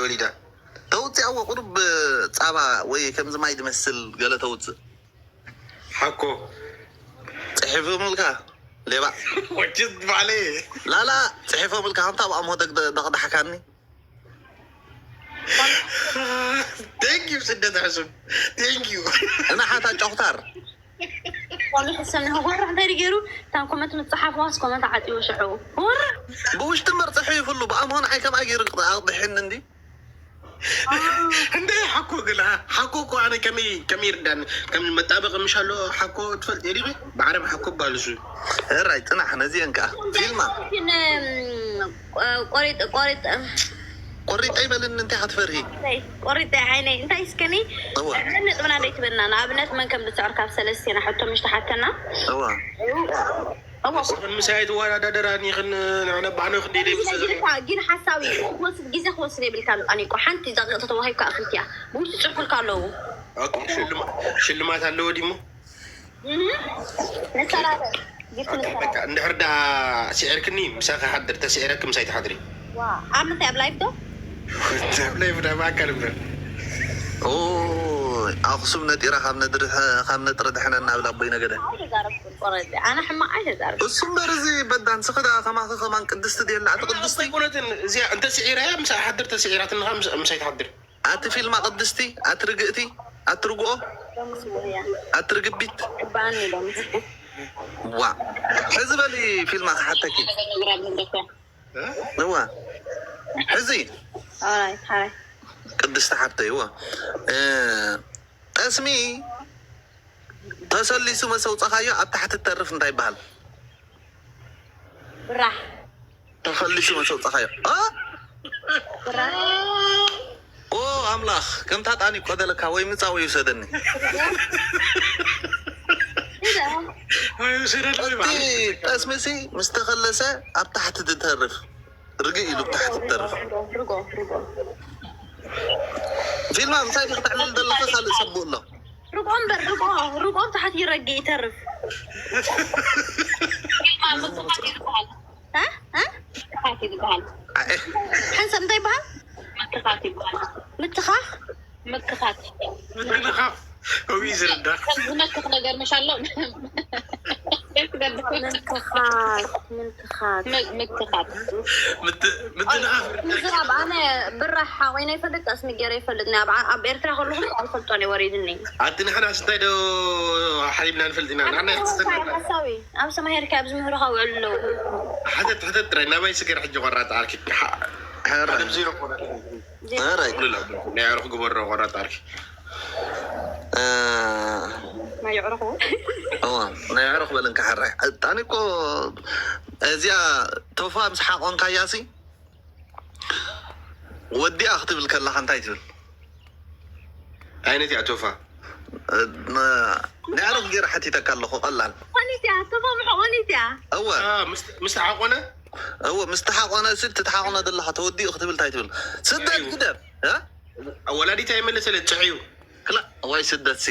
ወሊዳ። ተውፅኣዎ ቁሩብ ፃባ ወይ ከምዚ ማይ ዝመስል ገለ ተውፅእ። ሓኮ። ፅሒፎምልካ ሌባ። ወጭት ባዕለይ። ላላ፣ ፅሒፎምልካ ከምታ ብኣምሆ ደግ-፣ ደቕዳሕካኒ። Thank you ስደት ሕሱም። Thank you። እና ሓታ ጨኹታር። ቆልሑ ሰሚዑ፣ ወርሕ እንታይ ገይሩ? እታን ኮመንት ምጽሓፍዋስ ኮመንት ዓጽይዎ ሽዑ። ወርሕ። ብውሽጢ እምበር ጽሒፉሉ፣ ብኣምሆ ንዓይ ከምኣ ገይሩ ኣቕድሕኒ እንዲ። እንደ ሓኮ ግላ፣ ሓኮ እኮ ኣነ ከመይ፣ ከመይ ይርዳኒ? ከም መጣበቂ ምሽ ኣሎ፣ ሓኮ ትፈልጥ የዲኺ? ብዓረብ ሓኮ ባልሱ። እራይ፣ ጽናሕ፣ ነዚአን ከኣ። ፊልማ። ግን፣ እም፣ ቆ-፣ ቆሪጥ፣ ቆሪጥ፣ እም፣ ቆሪጠ ይበልኒ፣ እንታይ ክትፈርሂ? ቆሪጠ ዓይነይ፣ እንታይ እስከኒ? እወ። ሕነ ጥብና ደይትበልና፣ ንኣብነት መን ከም ዝስዕር ካብ ሰለስቴና ሕቶ ምሽ ተሓተና? እወ። እወ። ንስኽን ምሳይ ትወዳደራኒ ይኽን ንዕነ ባዕነ ክንደይ ደይ ግዜ፣ ግዜ፣ ግን ሓሳዊ ክወስድ፣ ግዜ ክወስድ የብልካ። ምጣኒቆ ሓንቲ ደቂቕ ተተዋሂብካ እኽልትያ። ብውሽጢ ጽሑፍልካ ኣለዉ። ኦኬ፣ ሽልማ-፣ ሽልማት ኣለዎ ዲሞ? እህ፣ ንሰላለ፣ ጊፍት ኦኬ፣ ንሰላለ። በቃ፣ እንድሕር ደኣ ስዒርክኒ፣ ምሳኺ ሓድር፣ ተስዒረኪ ምሳይ ትሓድሪ። ዋ፣ ኣብ ምንታይ፣ ኣብ ላይፍ ዶ? ኣብ ላይፍ ዳ ብኣካል እምበር። ኦ፣ ኣኽሱም ነጢራ ካብ ነድሪ-፣ ካብ ነጥሪ ድሕነና፣ ናብ ኣቦይ ነገደ። ኣይተዛረብኩን፣ ቆረደ። ኣነ ሕማቕ ኣይተዛረብኩን። እሱ እምበር፣ እዚ በዳን፣ ስኺ ደኣ ከማኺ ከማን ቅድስቲ ድየላ፣ እቲ ቅድስቲ? ኣይኮነትን፣ እዚኣ እንተ ስዒራ እያ፣ ምሳይ ሓድር፣ ተስዒራትኒ፣ ምሳይ ትሓድር። ኣቲ ፊልማ ቅድስቲ፣ ኣቲ ርግእቲ፣ ኣቲ ርግኦ፣ ኣቲ ርግቢት። ዋ፣ ሕዚ በሊ ፊልማ ክሓተኪ። እዋ፣ ሕዚ። ኣራይ፣ ኣራይ። ቅድስቲ ሓብተይ፣ እዋ። እ፣ ጠስሚ ተሰሊሱ መሰውፀኻዮ ኣብ ታሕቲ ትተርፍ እንታይ ይበሃል? ብራሕ። ተኸሊሱ መሰውፀኻዮ። እ? ብራሕ። ኦ ኣምላኽ፣ ከምታ ጣኒ ቆደለካ ወይ ምጻ ወይ ውሰደኒ። ኢዛ። ወይ ውሰደኒ ወይ እቲ ባዕለይ። ጠስሚሲ ምስ ተኸለሰ ኣብ ታሕቲ ትተርፍ። ርግእ ኢሉ ኣብ ታሕቲ ትተርፍ። ርጎ፣ ርጎ፣ ርጎ። ፊልማ፣ ምሳይ ዲኺ ተዕልል ዘለኺ ካልእ ሰብ ኣሎ? ርጎ እምበር፣ ርጎ፣ ርጎ ኣብ ታሕቲ ይረግእ ይተርፍ። እ? እ? ምትኻት እዩ ዝበሃል። ኣይ። ሓንሳብ እንታይ ይበሃል? ምትኻት ይበሃል። ምትኻኽ? ምክኻት። ምትኻኽ። ከምኡ እዩ ዝርዳእ። ከም ዝመክኽ ነገር ምሽ ኣሎ። ምንክኻት፣ ምንክኻት። ም-፣ ምክኻት። ምት-፣ ምትንኻፍ። ምዝራብ፣ ኣነ ብራሕ ሓቆይና ይፈልጥ፣ ኣስሚገረ ይፈልጥ። ኣብ ዓ-፣ ኣብ ኤርትራ ከለኹ ኣይፈልጦን እዩ ወሪድኒ። ኣቲ ንሕናስ እንታይ ዶ ሓሊብና ንፈልጥ ኢና? ኣነ ንሕና ኣይሓስብን። ሓሳዊ፣ ኣብ ሰማይ ሄድካ ኣብ ዝምህሩኻ ውዕል ኣለዉ። ሕተት፣ ሕተት ጥራይ፣ ናባይ ስገር ሕጂ ቆራጥ ዓርኪ። ሓ-፣ ሕረ። ሓደ ብዜሮ ኮነ። ዜሮ። ሕረ። ናይ ኣዕሩኽ ግበሮ ቆራጥ ዓርኪ። እ፣ ናይ ኣዕሩኽ? እዋ፣ ናይ ኣዕሩኽ በል እንካ ሕራይ። ዕጣኒ እኮ እዚኣ ቶፋ ምስ ሓቆንካያሲ ወዲኣ ክትብል ከላኻ እንታይ ትብል? ዓይነት እያ ቶፋ? እ፣ ን-፣ ናይ ኣዕሩኽ ገይረ ሓቲተካ ኣለኹ፣ ቀላል። ሓቆኒት እያ፣ ቶፋ መሕቆኒት እያ። እወ። አ፣ ምስ፣ ምስ ተሓቆነ? እወ፣ ምስ ተሓቆነ፣ እሱ ትተሓቆነ ዘለኻ ተወዲኡ ክትብል እንታይ ትብል? ስደት እዩ። ግደፍ፣ እ? ወላዲት ኣይመለሰለ፣ ጽሕዩ። ክላ-፣ ዋይ ስደት ሲ።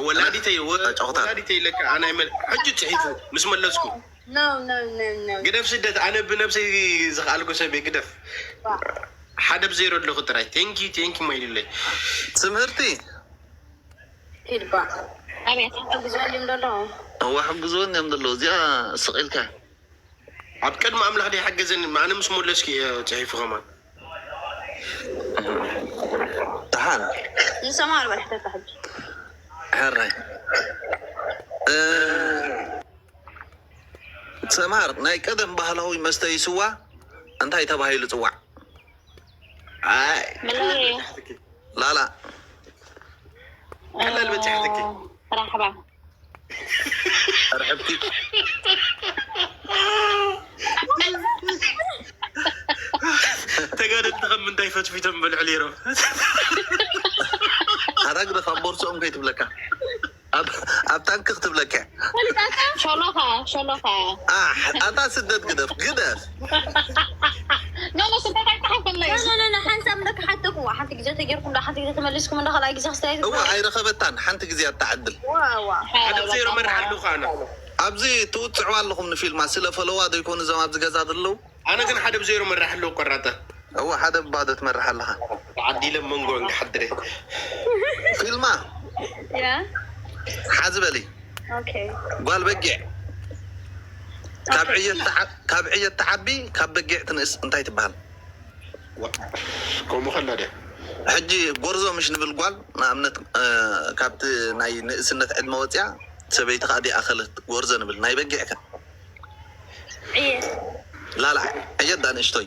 ወላዲተይ፣ ወ-፣ ጨዋታ። ወላዲተይ ለካ ኣነ ኣይመል-፣ ሕጂ ጽሒፉ ምስ መለስኩ። No, no, no, no. ግደፍ ስደት፣ ኣነ ብነብሰይ ዝኸኣልኩ ሰብ እየ፣ ግደፍ። ዋ። ሓደ ብዜሮ ኣለኹ ጥራይ። Thank you, thank you ማይልለይ። ትምህርቲ። ሂድ ባ። ኣቤት። ሕግዝወን እዮም ደለዉ። እዋ፣ ሕግዝወን እዮም ደለዉ። እዚኣ ስቕ ኢልካ። ኣብ ቅድሚ ኣምላኽ ደይሓገዘኒ፣ ኣነ ምስ መለስኩ እየ ጽሒፉ ከማን። ደሓን። ንሰምሃር በል ሕተታ ሕጂ። ሕራይ። እ፣ ሰምሃር፣ ናይ ቀደም ባህላዊ መስተ ይስዋ እንታይ ተባሂሉ ጽዋዕ? ኣይ። መለለይ። ላላ። ቀላል በጻሕትኪ። ራሕባ። ርሕብቲ። ተጋደልቲ ከም ምንታይ ፈትፊቶም በልዑ ነይሮም? ኣታ ግደፍ፣ ኣብ ቦርሶኦም ከይትብለካ። ኣብ፣ ኣብ ታንኪ ክትብለካ። ሾሎኻ፣ ሾሎኻ። ኣሕ፣ ኣታ ስደት ግደፍ፣ ግደፍ። ኖ፣ ኖ፣ ስደት ኣይተሓፈለይ። ኖ፣ ኖ፣ ኖ፣ ሓንሳብ እንዶ ክሓተኩዋ፣ ሓንቲ ግዜ ተጌርኩም ዶ፣ ሓንቲ ግዜ ተመሊስኩም እንዶ፣ ካልኣይ ግዜ ክስተያየት እዋ፣ ኣይረኸበታን፣ ሓንቲ ግዜ ኣታ ዕድል። ዋ፣ ዋ። ሓደ ብዜሮ መርሓ ኣለኹ ኣነ። ኣብዚ ትውጽዕዋ ኣለኹም ንፊልማ፣ ስለ ፈለዋ ዶ ይኮኑ እዞም ኣብዚ ገዛ ዘለዉ? ኣነ ግን ሓደ ብዜሮ መራሕ ኣለኹ ቆራጠ። እወ፣ ሓደ ብባዶ ትመርሕ ኣለኻ። ዓዲለ መንጎ እንክሓድረ። ፊልማ ያ ሓዚ በሊ። ኦኬ ጓል በጊዕ ካብ ዕየት ትዓ- ካብ ዕየት ትዓቢ ካብ በጊዕ ትንእስ እንታይ ትበሃል? ከምኡ ከላ ደ ሕጂ ጎርዞ ምሽ ንብል ጓል ንኣብነት እ፣ ካብቲ ናይ ንእስነት ዕድመ ወፅያ ሰበይቲ ከዓ ዲኣኸለት ጎርዞ ንብል ናይ በጊዕ ከ ዕየ ላላ ዕየት ዳ ንእሽቶይ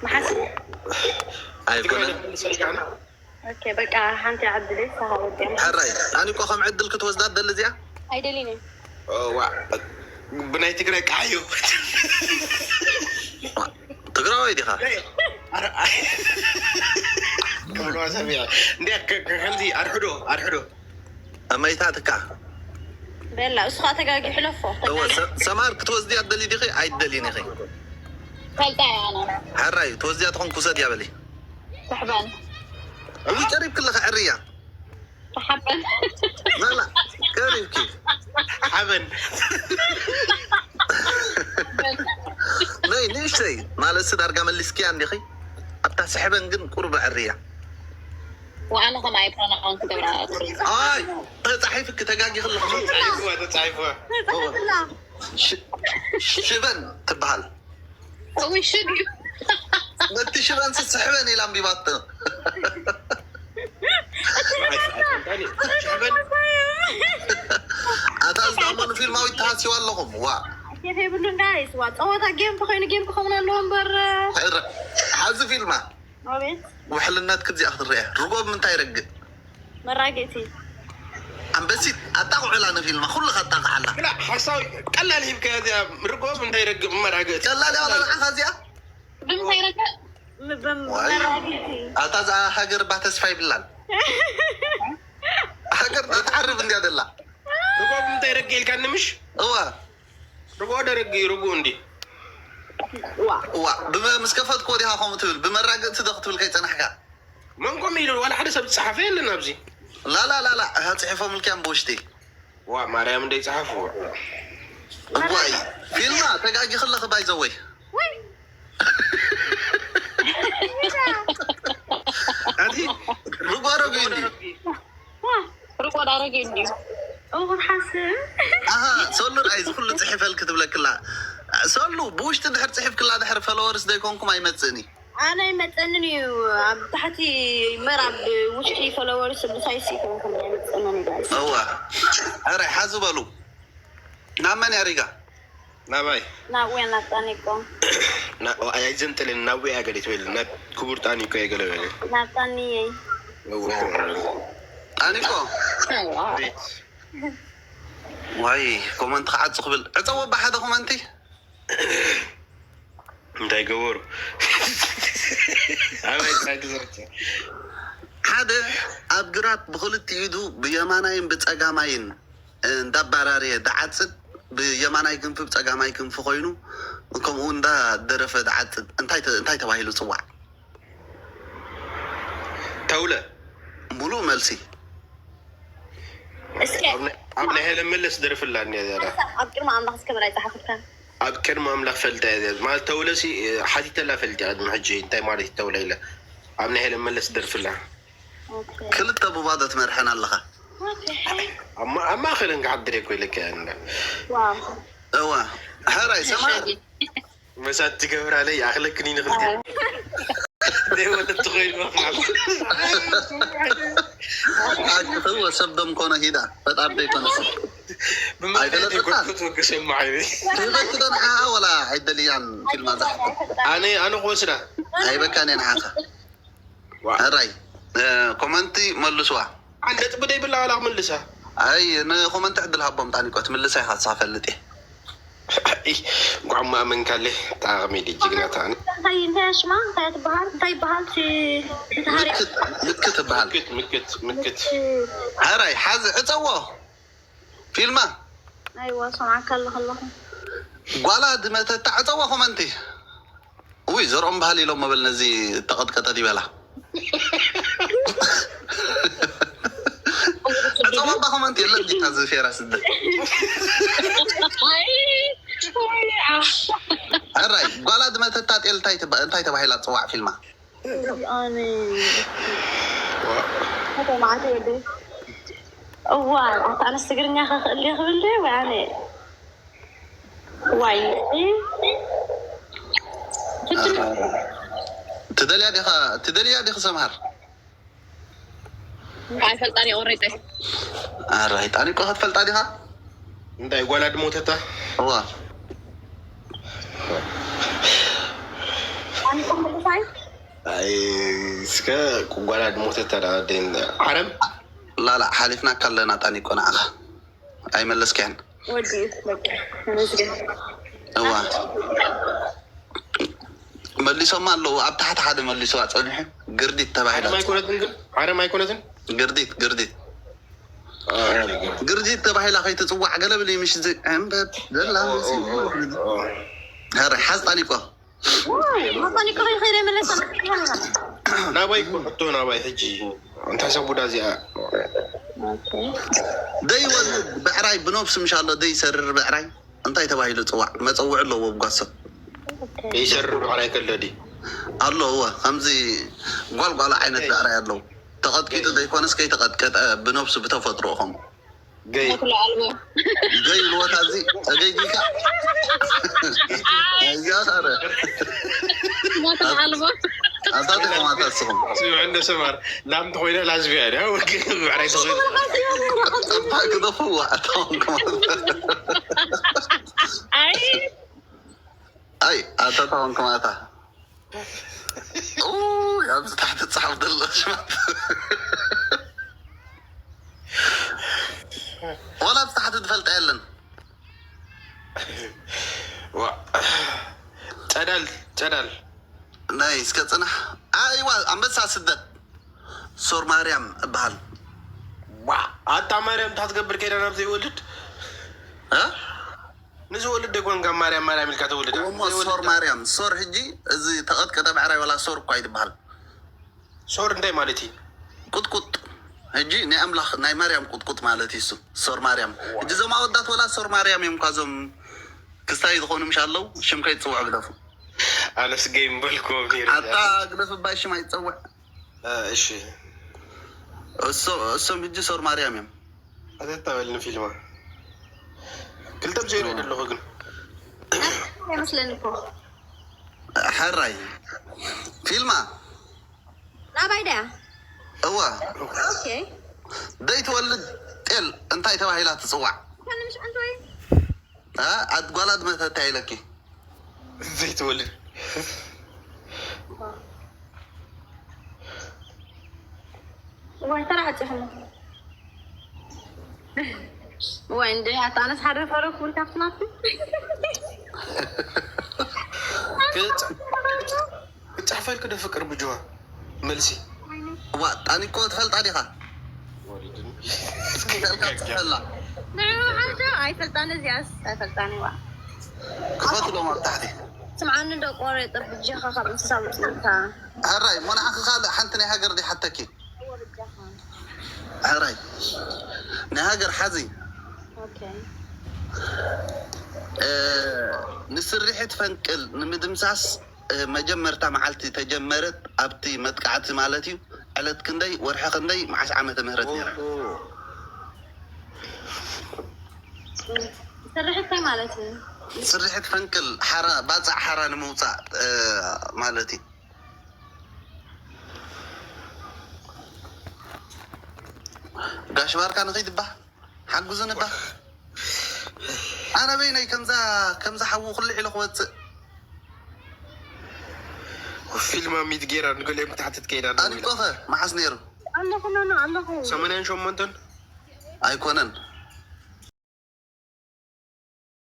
መሓስ ኣይኮነን። ኦኬ በቃ ሓንቲ ዓድለ ሳሃ ወዲያ ሕራይ ኣኒቆ ከም ዕድል ክትወስዳ ደሊ እዚኣ ኣይደሊኒ ዋ ብናይ ትግራይ ቃዮ ትግራዋይ ዲኻ? እንዲ ከምዚ ኣርሕዶ ኣርሕዶ እመይታትካ በላ እሱ ከዓ ተጋጊ ሕለፎ እወ፣ ሰ- ሰማር ክትወስድያ ደሊ ዲኺ? ኣይደሊን ኢኺ። ፈልጣ እያ ኣነ ሕራይ ትወስድያ ትኾን ክውሰድያ በሊ። ትሕበን እዊ ቀሪብ ክለኸ ዕርያ ተሓበን ላላ ቀሪብኪ ሓበን ነይ ንእሽተይ ማለት ዳርጋ መሊስኪያ እንዲኺ ኣብታ ስሕበን ግን ቁርብ ዕርያ ወኣነ ከም ኣይፕሮናውን ክገብራ ኣይ ተፃሒፍኪ ተጋጊ ከለኹ ተፃሒፍዋ ተፃሒፍዋ ሽበን ትበሃል ወይ ሽድ እዩ ነቲ ሽበን ስስሕበን ኢላ ኣንቢባቶ ሽሕበን ኣታ ዝዳሞ ንፊልማዊት ተሃስይዋ ኣለኹም ዋ ኬፍ የብሉን ጋይስ ዋ ፀወታ ጌም ተኮይኑ ጌም ክኸውን ኣለዎ እምበር ሕዚ ፊልማ ኣቤት ውሕልነት ክዚኣ ክትረያ ርጎብ ምንታይ ረግእ መራገእቲ ኣንበሲት ኣጣቕዑላ ንፊልማ ኩሉ ካጣቕዓላ ግላ ሓሳዊ ቀላል ሂብካ እዚኣ ርጎብ እንታይ ረግእ መራገእቲ ቀላል ያላ ንዓኻ እዚኣ ብምንታይ ረግእ ዋይ። መራገእቲ ኣታ እዛ ሃገር ባ ተስፋ ይብላል ሃገር ትዓርብ እንዲያ ደላ ርጎብ እንታይ ረግእ ኢልካ ንምሽ እዋ ርጎ ደረግ ርጉ እንዲ ዋ እዋ ብመ- ምስ ከፈትኩ ወዲኻ ከምኡ ትብል ብመራገእቲ ዶ ክትብል ከይፀናሕካ መን ኮም ኢሉ ዋላ ሓደ ሰብ ዝፀሓፈ የለን ኣብዚ ላላ ላላ እሃ ፅሒፎም ልክያን ብውሽጢ ዋ ማርያም እንደይ ፀሓፍዎ እዋይ ፊልማ ተጋጊ ከለኺ ባይዘወይ ኣቲ ርጓረጉ እንዲ ርቆ ዳረግ እንዲዩ እኹ ሓስብ ኣሃ ሶሉ ርኣይ ዝኩሉ ፅሒፈልኪ ትብለክላ ሶሉ ብውሽጢ ድሕር ፅሒፍክላ ድሕር ፈለወርስ ዘይኮንኩም ኣይመፅእን እዩ ኣነ ኣይመፀንን እዩ ኣብ ታሕቲ መር ኣብ ውሽጢ ፈለወርስ ብሳይሲ ይኮንኩም ኣይመፀንን እዩ ጋይስ እዋ ሕራይ ሓዚ በሉ ናብ መን ያሪጋ ናባይ ናብኡ የናጣኒቆ ኣይዘንጥልን ናብ እያ ገለ ትብል ናብ ክቡር ጣኒቆ እየ ገለ በለ ናጣኒየይ ጣኒቆ ዋይ ኮመንት ክዓፁ ክብል ዕፀዎ ብሓደ ኮመንቲ እንታይ ገበሩ ኣበይ እንታይ ግዘ ሓደ ኣብ ግራት ብክልቲ ኢዱ ብየማናይን ብፀጋማይን እንዳባራርየ ድዓፅድ ብየማናይ ክንፊ ብፀጋማይ ክንፊ ኮይኑ ከምኡ እንዳደረፈ ድዓፅድ እንታይ ተ- እንታይ ተባሂሉ ፅዋዕ ተውለ ሙሉእ መልሲ እስከ ኣብ ናይ ሄለን መለስ ደርፍላ እኒኣ ዘላ ኣብ ቅድሚ ኣምላኽ እስከ በላይ ፀሓፍካ ኣብ ቅድሚ ኣምላኽ ፈልጣ እያ ማለት ተውለሲ ሓቲተላ ፈልጢ ቅድሚ ሕጂ እንታይ ማለት እዩ ተውለ ኢለ ኣብ ናይ ሄለን መለስ ደርፍላ ክልተ ብባዶ ትመርሐን ኣለኻ ኣብ ማ- ኣብ ማእኸለን ክሓድር እኮ ኢለካ እያ እንዳ ዋው እዋ ሕራይ ሰማ መሳት ትገብራለይ ኣኽለክኒ ንኽልቲ ዘይወለድ ትኸይኑ ኣክትዎ ሰብ ደም ኮነ ሂዳ ፈጣር ዘይኮነ ሰብ ብማለት ኣይፈለጥካ። ይጎትኩት ወገሰማ ዓይነይ ትህበኪ ዶ ንዓኣ ወላ ኣይደልያን ፊልማ ዛሕቲ ኣነ ኣነ ክወስዳ ኣይበቃን እየ ንዓኻ ሕራይ ኮመንቲ መልስዋ ነጥቢ ደይብላ ዋላ ክምልሳ ኣይ ንኮመንቲ ዕድል ሃቦም ጣኒቆ ትምልሳ ኢኻ ንስኻ ፈልጥ እየ እንኳዕ ማእመንካለ ተኣቕሚዲ ጅግናታ ኣነ እንታይ እንታይ ሽማ እንታይ ትበሃል እንታይ ይበሃል እቲ እቲ ሃሪ ምክት ምክት ትበሃል ምክት ምክት ምክት ሕራይ ሓዚ ዕፀዎ ፊልማ ኣይዋ ሰምዓካ ኣለኹ ኣለኹ ጓላ ድመተታ ዕፀዎ ኮመንቲ ውይ ዘርኦም ባህል ኢሎም መበል ነዚ ተቐጥቀጠ ዲበላ ዕፀዎ ኣባ ኮመንቲ የለን ዲታ ዝፌራ ስደ ሕራይ ጓላ ድመተታ ጤል እንታይ ትባ- እንታይ ተባሂላ ትፅዋዕ ፊልማ? እዚኣኒ ከተማዓት ወደ እዋ ኣታ ኣነስ ትግርኛ ከኽእል ክብል ዶ ወይ ኣነ ዋይ ትደልያ ዲኻ ትደልያ ዲኺ ሰምሃር? ኣይፈልጣን እየ ቆሪጠ። ኣራይ ጣኒቆ ክትፈልጣ ዲኻ? እንታይ ጓላ ድሞተታ? እዋ ኣንኩም ምሳይ ኣይ እስከ ጓላ ድሞተታ ዳ ደን ዓረም ላላ ሓሊፍናካ ኣለና ጣኒቆ ንዓኻ ኣይመለስካያን። ወዲ በቃ ተመስገን። እዋ መሊሶማ ኣለዉ ኣብ ታሕቲ ሓደ መሊስዋ ፀኒሑ ግርዲት ተባሂላ ዓረም ኣይኮነትን ግን ዓረም ኣይኮነትን ግርዲት ግርዲት ግርዲት ተባሂላ ከይትፅዋዕ ገለ ብለይ ምሽ እዚ ዕንበት ዘላ ረ ሓዝ ጣኒቆ መኮኒ ከኸይ ከይደ መለሰ ናባይ እኮ ሕቶ ናባይ ሕጂ እንታይ ሰብ ቡዳ እዚኣ ደይወልድ ብዕራይ ብነብሱ ምሽ ኣሎ ደይሰርር ብዕራይ እንታይ ተባሂሉ ፅዋዕ መፀውዒ ኣለዎ ብጓሶ ይሰርር ብዕራይ ከለዲ ኣሎ እወ ከምዚ ጓልጓላ ዓይነት ብዕራይ ኣለዉ ተቐጥቂጡ ዘይኮነስ ከይተቐጥቀጠ ብነብሱ ብተፈጥሮ ኸም ገይ ሞት ለኣልቦ ገይ ልወታ እዚ ተገይጊካ እዚኣ ኸረ ሞት ለኣልቦ ኣታ ተኸማታ እስኹም ስምዕ እንደ ሰማር ላም ተኾይነ ላዝቢያ ድያ ወግ ብዕራይ ተኾይነ እባ ክደፍዋ ኣታውን ከማታ ኣይ ኣይ ኣታ ታውን ከማታ ኣብዚ ታሕቲ ዝፅሓፍ ዘሎ ሽማት ዋላ ኣብዚ ታሕቲ ትፈልጣ የለን ዋ ጸዳል ጸዳል ናይ እስከ ፅናሕ ኣይዋ ኣንበሳ ስደት ሶር ማርያም እበሃል ዋ ኣታ ማርያም እንታይ ትገብር ከይዳ ናብ ዘይወልድ እ? ንዝወልድ ደይኮንካ ማርያም ማርያም ኢልካ ተወልድ እሞ ሶር ማርያም ሶር ሕጂ እዚ ተቐጥቀጠ ብዕራይ ወላ ሶር እኳ ይትበሃል ሶር እንታይ ማለት እዩ ቁጥቁጥ ሕጂ ናይ ኣምላኽ ናይ ማርያም ቁጥቁጥ ማለት እዩ እሱ ሶር ማርያም ሕጂ እዞም ኣወዳት ወላ ሶር ማርያም እዮም እኳ እዞም ክስታይ ዝኾኑ ምሽ ኣለዉ ሽም ከይትፅውዑ ግደፉ ኣነስ ገይም በልኩዎም ነይሩ ኣታ ግደፍ እባይ ሽም ኣይትፀውዕ እሺ እሶ- እሶም ሕጂ ሶር ማርያም እዮም ኣተታበልኒ ፊልማ ክልተ ብዜሮ ኣለኹ ግን ኣይመስለኒ እኮ ሕራይ ፊልማ ናባይ ደያ እወ ኦኬ ደይትወልድ ጤል እንታይ ተባሂላ ትፅዋዕ ኮነ ምሽ ዓንተ ወይ እ? ኣድጓላ ድመተታ ኢለኪ ዘይትወልድ ወይ ተራዕፅኹም ወይ እንደ ኣታ ኣነስ ሓደ ፈረኩ ካብቲ ናትኩም ክጻሕፈልክ ዶ ፍቅር ብጅዋ መልሲ ዋ ጣኒቆ ትፈልጣ ዲኻ ፈልካ ጽፈላ ንዑ ሓንተ ኣይፈልጣን እዚኣስ ኣይፈልጣን ይዋ ክፈትሎም ኣብ ታሕቲ ስምዓኒ ዶ ቆረጠ ብጃኻ ካብ እንስሳ ውፅእታ ሕራይ እሞ ንዓኺ ካልእ ሓንቲ ናይ ሃገር ዲ ሓተኪ ሕራይ ናይ ሃገር ሓዚ ኦኬ እ፣ ንስርሒት ፈንቅል ንምድምሳስ እ፣ መጀመርታ መዓልቲ ተጀመረት ኣብቲ መጥቃዕቲ ማለት እዩ ዕለት ክንደይ ወርሒ ክንደይ መዓስ ዓመተ ምህረት ነይራ ስርሕት እንታይ ማለት እዩ ስርሒት ፈንቅል ሓራ ባፃዕ ሓራ ንምውፃእ እ፣ ማለት እዩ ጋሽ ባርካ ንኸይድባ ሓግዙ ንባ ኣነ በይነይ ከምዛ ከምዛ ሓዉ ኩሉ ኢለ ክወፅእ ፊልማ ሚት ጌራ ንገሊኦም ክትሓትት ከይዳ ኣኒቆኸ መዓስ ነይሩ ኣለኹ ኖኖ ኣለኹ ሰማንያን ሸሞንተን ኣይኮነን